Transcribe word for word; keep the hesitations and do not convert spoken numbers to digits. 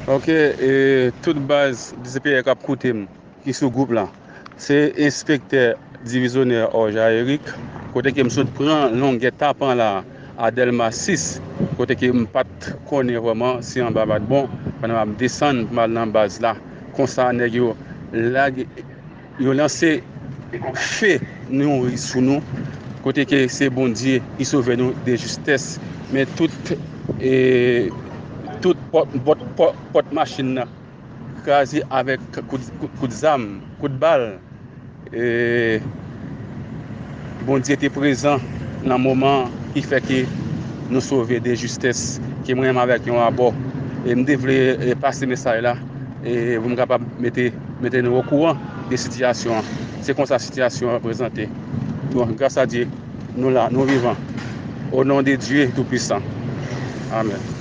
Ok, e, tout baz D C P R k ap koute m, ki sou gwoup la. Se enspektè divizyonè Orja Eric, kote ke m sot pran longè tapan la a Dèlma sis, kote ke m pa t konnen vrèman si anba pa t bon, pandan m ap desann pou m al nan baz la. Konsa, nèg yo lage, yo lanse fe nouri sou nou, kote ke se Bondye ki sove nou de jistès. Men tout, e, tout pòt, pòt, pòt, pòt machin nan kraze avèk kout, kout, kout zam, kout bal. E, Bondye te prezan nan moman ki fè ke nou sove de jistès, ke mwen menm avèk yon abò. E m te vle, e, pase mesaj la, e pou m kapab mete, mete nou okouran de sitiyasyon an. Se konsa sitiyasyon an prezante. Bon, gras a Dye, nou la, nou vivan. O non de Dye Toupwisan. Amèn.